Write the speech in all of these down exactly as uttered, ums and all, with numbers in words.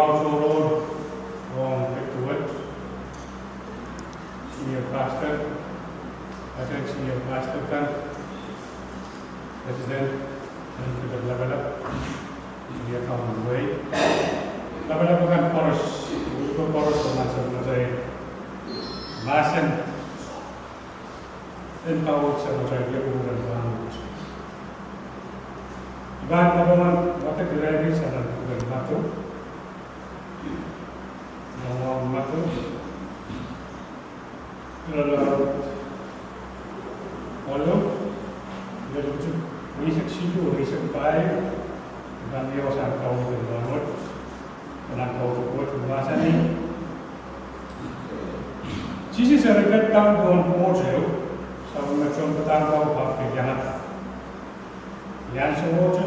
Tohrohr ong keduwet, senior pastor, akan senior pastor kan, president, en ketin lapalap, ia kaun wei. Lapalap akan koaros, uko koaros, mahsen, mahsen en kaweid sang atail iang pwuhken rahnwet. I pahn patohwan wadek irail sang nan pwuhken Madiu. Nan Madiu, irelaud waluh, iretikitik eisek siluh, eisek pahieu, I pahn wia sang kaweid en rahnwet. Nan kaweid wet mahsanih: Sises eri ket down pohn boat ehu, sapwellime tohnpadahk ko ahpw iangada. Ni ahnsowohte,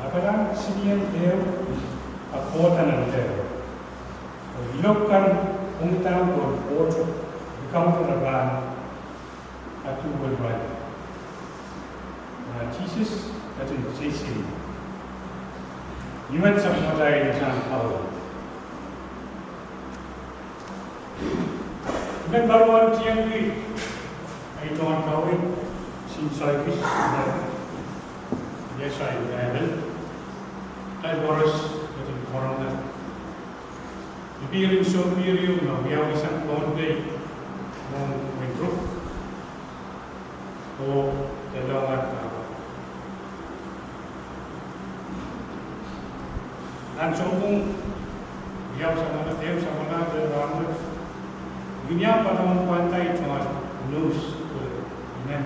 lapalahn silihen ehu ahpw kohda nan lehpw. Oh ilok kan pwungidahng pohn boat, ni kaunda re pahn aduwen irail. Ah, Sises ketin seiseil. Ih wet sapwellimatail sang kaweid. I men patohwan tiengki ei tohn kaweid, sin soikis, ia soai Baibel, kitail koaros ketin karonge. I pihr en sounpihr ieu me wiawi sang Pohnpei mwohn Windrup, oh lelohng aht kahpwal. Nan sounpwong riau samwala, ehu samwala de rahnwet, I kin iang patohwan pwandai tohn news, I men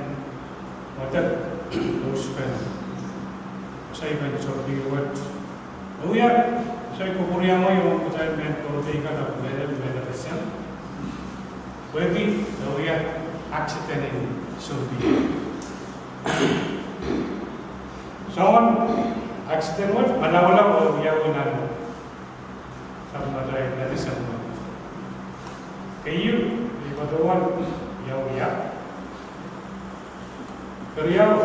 wadek news pen, saipen sounpihr wet. Oh ia, soai koapworopwor ong kitail mehn Pohnpei kan ahpw mehlel, mehlel esel. Pwehki, oh ia, accident en sounpihr. Soangen accident wet malaulau oh wiawi nan sapwellimatail nan esel. Keieu, I patohwan wiawi ia. Keriau,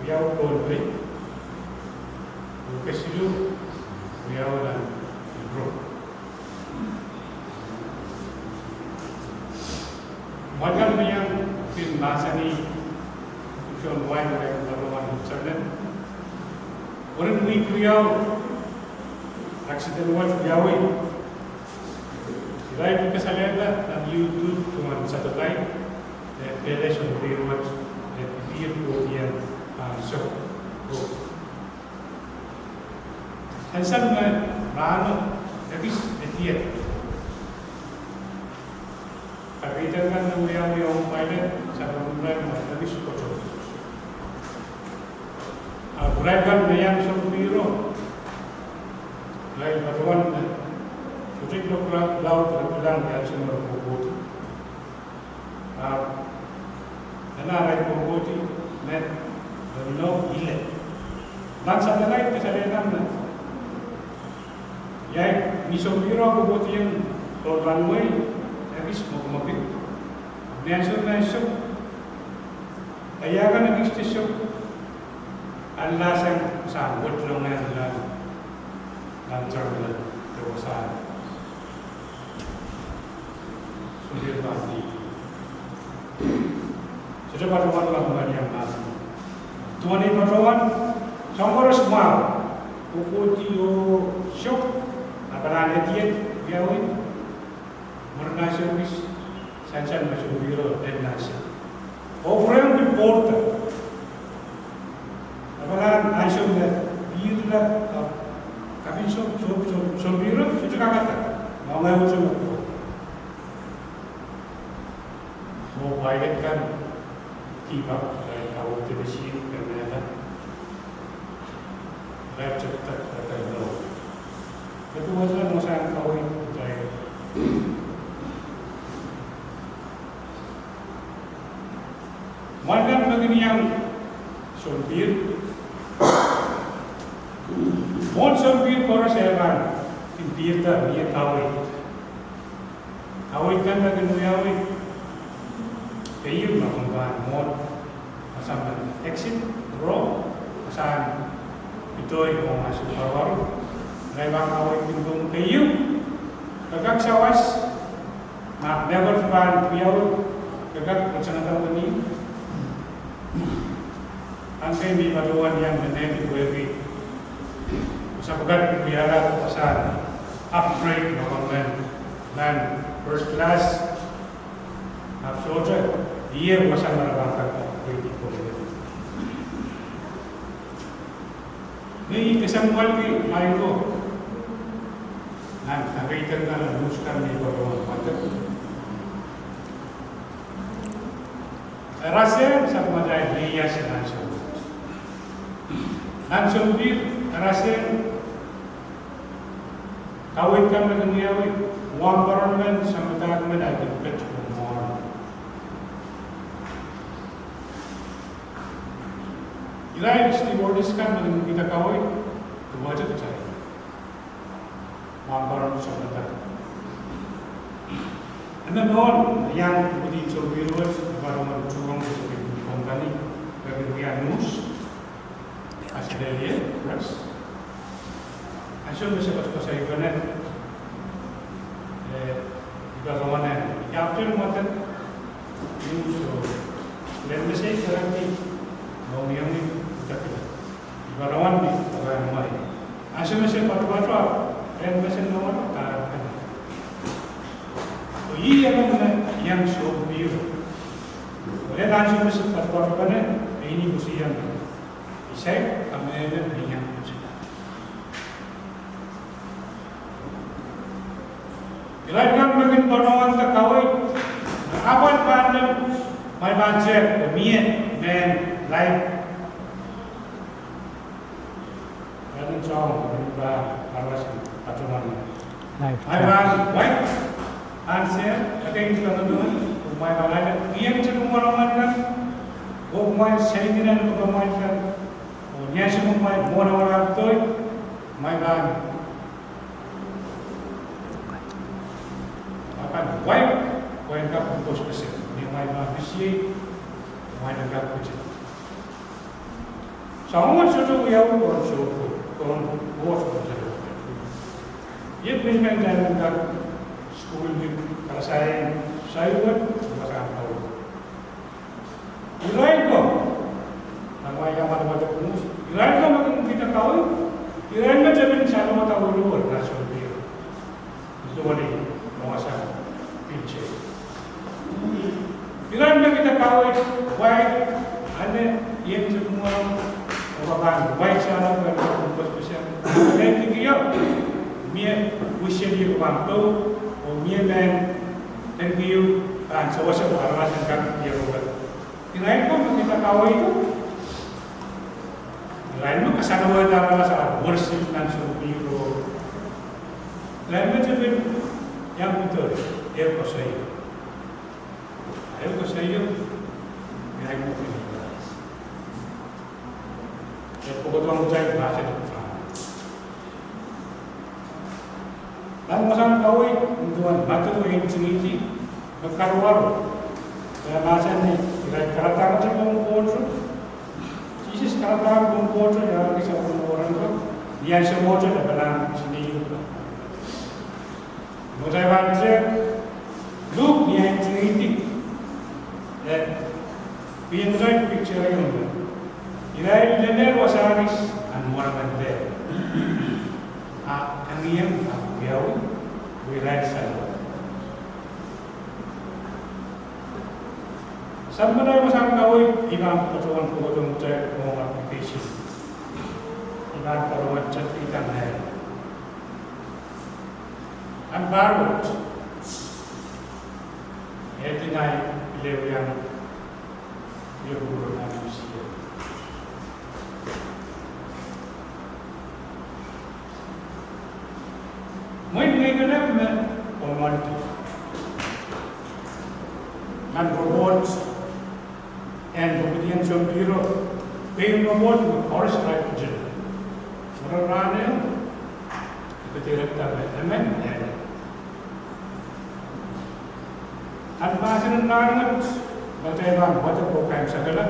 wiawi Pohnpei. Oh kesiluh, wiawi nan Windrup. Mwohn kan me I iang pil mahsanih, I pil wai me I patohwan internet. Weren wihk riau, accident wet wiawi. Irail kasalehda nan YouTube duwen satellite, e pele sounpihr wet, e pihr kohdiong ahnsou. Sansal me rahno, ekis e diar. Kapehdek kan me wiawi ong pilot, sapwellimarail me ekis koto. Ahpw irail kan me iang sounpihro, irail patohwan me sohte iloak laud re kilang ni ansou me re kohkohdi. Ahpw ena arail kohkohdi me, no, ile. Nan satellite kasalehda me ia ni sounpihro kohkohdiong tohn runway, ekis mwekimwekid. Ni ansou me e sou, ia kan ekis de sou, anlahsang sang wet longehng nan, nan terminal de wasahn. Sohte pahn dihdi. Sohte patohwan me kumwail iang mahsanih. Duwen ei patohwan, soahng koaros mwahu, kohkohdi oh sou, lapalahn edier wiawi, mwurin ansou kis, sansal me sounpihro len nan sou. Oh pwurehng pil pwourda. Lapalahn ansou me pihrla, ah, kapin sou, sou, sou, sounpihro, sohte kakada. Moange wet me pwourda. Oh pilot kan, kihpakihpw, irail kaweid de misin, kemehla. Irail tepda, irail no. Edi wasa no sang kaweid, irail. Mwohn kan me kin iang sounpihr. Mwohn sounpihr koaros e pahn kin pihrda mie kaweid. Kaweid kan me kin wiawi. Keieu me kin pahn mwohn, wasahn exit row, wasahn pidoi ong ansou karuwaru. Irail pahn kaweidki pohn keieu, ke kak sawas, ma mehkot pahn wiawi, ke kak pwutsang ata wini. Ansou me I patohwan iang me nehdi pwehki, sapwkat wiahla wasahn upgrade me government nan first class, ahpw sohte, iei wasahn me re pahn kak upgrade pohn keieu. Ni kesempwalki maingko, nan kakeid kan, nan news kan me I patohwan wadek. Rasehng sapwmatail ieias nan sounpir. Nan sounpir, rasehng kaweid kan me kin wiawi, wahnpoaron men, sapwmatail men, ahi kin pet mwohn. Irail stewardess kan me kin kihda kaweid, duwehte kitail wahnpoaron sapwmatail. Emen mwohn, iang pwuhdi sounpir wet, I patohwan tuhwong kosonned en company, me kin wia news. Australia Press. Ansou me se koasoakoasoai pene, eh, I patohwan captain mwohden news o, len me se I kerehdi, mohngiong ni, I patohwan ni, patohwan mai. Ansou me se patohwan, len me se nohno, patohwan. Ih emen me iang sounpir. Len ansou me se patohwan pene, pein I koasoiong. I saik kamehlele me I iang pitsang. Irail kan me kin patohwanda kaweid, apwal pahn lel, mai pahn sehd, mie, mehn, life. Irail en soang, mehn pahn, aramas patohwan. Life. Mai pahn, wai, pahn sehd, ekei pahn patohwan, mai pahn lel, mie te kumwail mwahikan, oh kumwail seidinan kumwail kan, oh ni ansou me kumwail mwohn wahn ahtoi, mai pahn, mai pahn wai, kumwail kak pwukoahsang, ni mai pahn pisiei, kumwail kak pwukoahsang. Soangen sohte wiawi pohn sounpir, pohn Koht, pohn sounpir. Iet mehn mehn dahme kak sukuhl ni kalasaht, sair wet, wasahn kaweid. Irail ko, nan wai iang wadawad pwungus, irail ko me kin kihda kaweid, irail me tepin salongada weliwel nan sounpir. Isuweli, wasahn, pitsang. Irail me kihda kaweid, wai, ane, ien te kumwail, oh pahn, wai salongada, pwungus pitsang. Irail me kihda, mie, wisiel ieu pahn kou, oh mie mehn, tenkeieu, pahn sewese, aramas en kak, ieu pahn. Irail ko me kihda kaweid. Irail me kasalehda aramas ahr worship nan sounpir. Irail me tepin iang pidol, eh, koasoi. Eh, koasoi, irail me tepin. Eh, pwukoahdohng kitail mahsen en Kauno. Nan wasahn kaweid, nin duwen Madiu ehu, ntingihdi, me karuwaru. E mahsanih, irail karadahngete pohn Koht. Sises karadahng pohn Koht, e ahneki sapwellime wahnpoaron, ni ansou mwohtail e pahn sinei uhk. Mwohtail pahn te, Luk ni ahi ntingihdi, eh, pil irail picture ieu me irail lelehr wasahn ihs nan mwoaromen lel. A engieng a wiawi, oh irail saloh. Samwalahro wasahn kaweid, I pahn patohwan pwukoahdohng kitail ong application. I pahn patohwan tepida ngehi. Nan pahr wet, e dene I pil iang, iang kupwure nan pisiei. Mwein ngehi kene me pwomwandi. Nan report en pwupwidien sounpiro, pein report me Horace Wright pidada. Mwoaten rahn ehu, I pil direkda me emen, eh. Nan mahsen en rahn wet, me kitail pahn wadek oh kaimwisekala.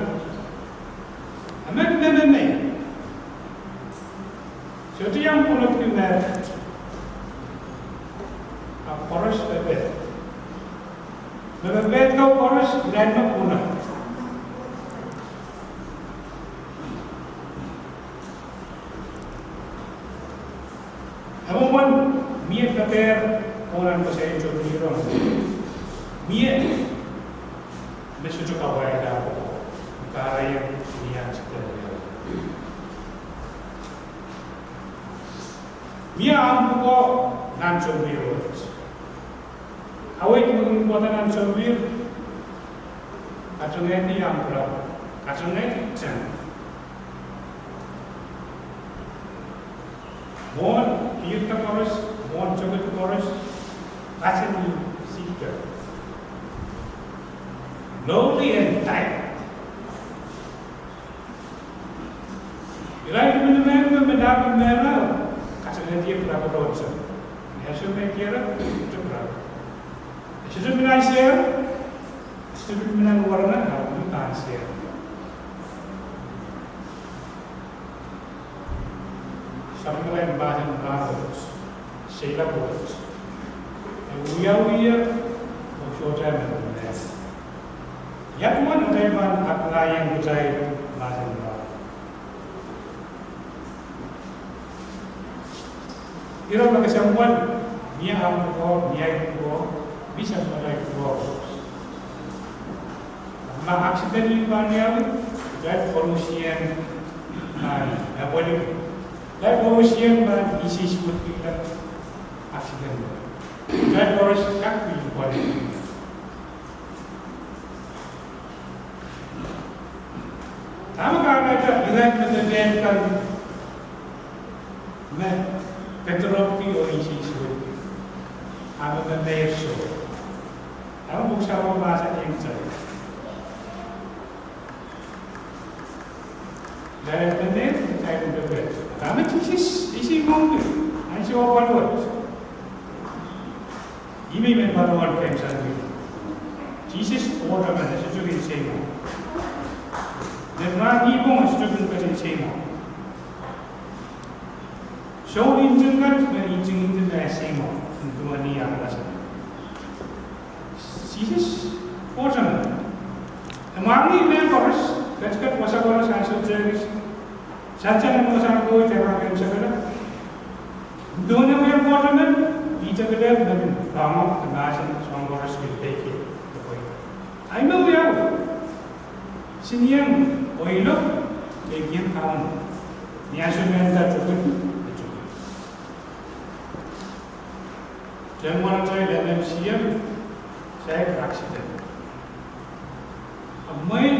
Emen, emen, emen. Sohte iang pwunodki met, ahpw koaros pepehd. Me pepehd ko koaros irail me pwunod. Emen mie pepehd, oh nan koasoiong tohn Iroh, mie me sohte kapwaiada, kahrehiong ni aksiden. Mie ahmw pwukoa nan sounpei wet. Aweid me kin kohda nan sounpei, katengehdi ahmw pwurapwur, katengehdi teng. Mwohn pihrda koaros, mwohn toked koaros, pasen sihdo. Lowly and tired. Irail minimen me mendahki mehla, katengehdi pwurapwur. Ni ansou me diarada, pwurapwur. E sohte mihmi nan sehd, e sohte mihmi nan wahnpoaron, ahpw mihmi nan sehd. Sapwellime mahsen rahnwet, seiloak wet, e wiawi, oh sohte men mehla. Ia duwen atail pahn apply-ong kitail mahsen rahnwet? Ire me kesempwal, mie ahmw pwukoa, mie ahi pwukoa, mie sapwellime pwukoa. Ma aksiden pahn wiawi, kitail koarusie pahn apwalih. Kitail koarusie pahn isihsihwedkihla aksiden. Kitail koaros kak pil apwalih. Dahme kahrehda irail me pepehd kan me patohrepwki oh isihsihwedki, ahpw me meir soh? Dahme Pwuhk Sarawi mahsanihong kitail? Irail me meir, irail me pepehd. Dahme Sises isihmwohngki ansou apwal wet? Ih me I men patohwan pehm sang ni. Sises Koht emen, e sohte kin seimwong. Ni rahn ipwong e sohte kin ketin seimwong. Soun nting kan me ntingdi me e seimwong, nin duwen ni aramas. Sises Koht emen. E mwahngih mehkoaros, ketiket wasa koaros, ansou tehkis, sansal en wasahn kohwei, dehpa ken sekele. Duwen e wia Koht emen, ih sekele me kin pahn mahsen soahng koaros kin peiki. Ahi me wiawi, senieng oh ilok, e kin kaun. Ni ansou me e nda tuhked, e tuhked. Tehnwaratai lemem siem, saik aksiden. Ahpw mwein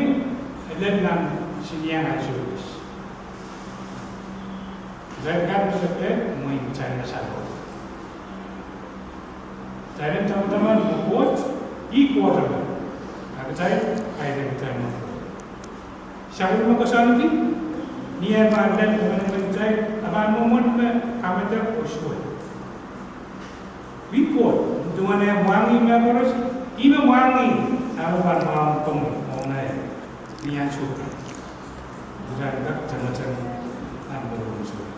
e lel nan senieng ansou kis. Kitail kak pil pil mwein kitail me sapwung. Kitail en tamataman me Koht, ih Koht emen. A kitail kaidehn kitail me Koht. Sapwellime koasoandi, ni e pahn lel emenemen kitail, e pahn mwomwen me kamedek oh suwed. Ih Koht, duwen e mwahngih mehkoaros, ih me mwahngih, a e pahn mwahngih komwi oh ngehi, ni ansou kan. Kitail kak tangatang nan mour en soh.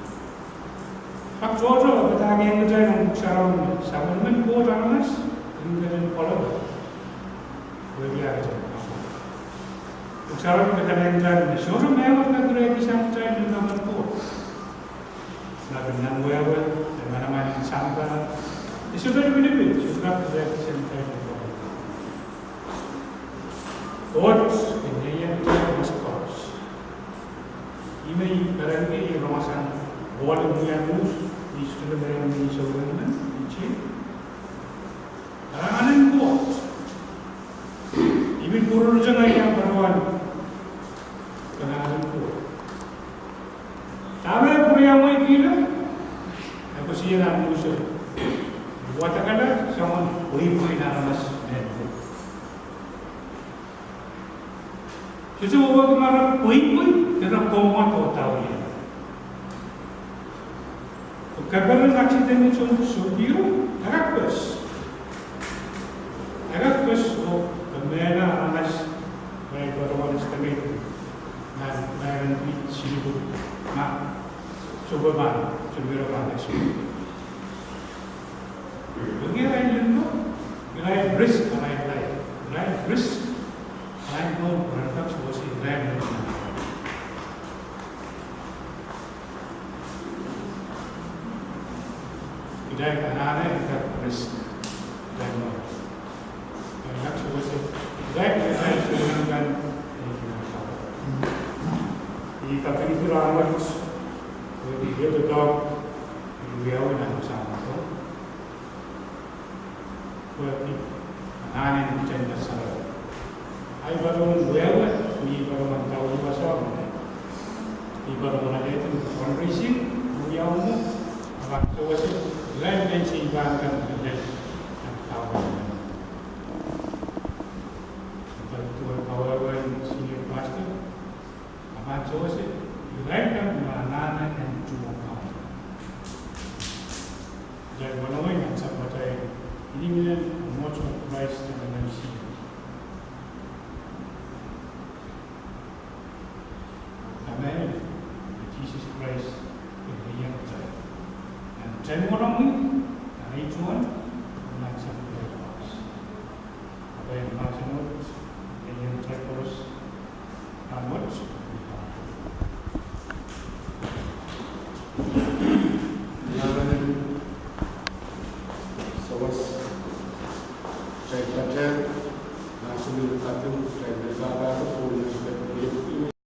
Pak tohto, e padahkihong kitail nan Pwuhk Sarawi me sapwellimen Koht aramas, e kin ketin pwolowe. Wehwehki kitail. Pwuhk Sarawi me kasalehng kitail me sohte mehkot me kerehdi sang kitail ni manaman Koht. Nan wehwe, nan manaman sampah, e sohte lipilipil, sohte kerehdi sang kitail ni manaman Koht. Koht kin ieiang kitail mwohn koaros. Ih me I perenki, I rong sang Pohl en wia Ruth, I sohte peren ni souleng men, I chih. Kalahngan en Koht. I pil pwururute ngehi iang patohwan kalahngan en Koht. Dahme pwuriamwei kihla, e koasoia nan Ruth, wadekala soangen pweipwei en aramas mehn Koht. Sohte wehwehki ma re pweipwei, de re komoadohda ie. Keperen aksiden en sounpei o, e kak pes. E kak pes oh kemehla aramas, me I patohwan estimate, nan, nan pil silipu, ma Sohte pahn, sohte pahn expect. Eri irail lel ko, irail risk arail life, irail risk arail mour pwe ren kak sewese irail lel ko. Irail anahne irail risk irail mour. Irail kak sewese, irail, irail sewese kan, eh, I kapingki rahnwet, wehwehki doadoahk, wiawi nan Sahm Koht. Wehwehki anahn en kitail sarawi. Ahi patohwan wehwe, ni patohwan tawi wasa, ni patohwan alehdi fundraising, wiawi, ahpw sewese, irail mehn seipan kan lel, tawi. Duwen kawehwehn senior pastor, ahpw sewese, irail kan me anahne en tuhwong Kauno. Irail wenewei nan sapwatail, inenen mwomwohdiso en Krais en M C.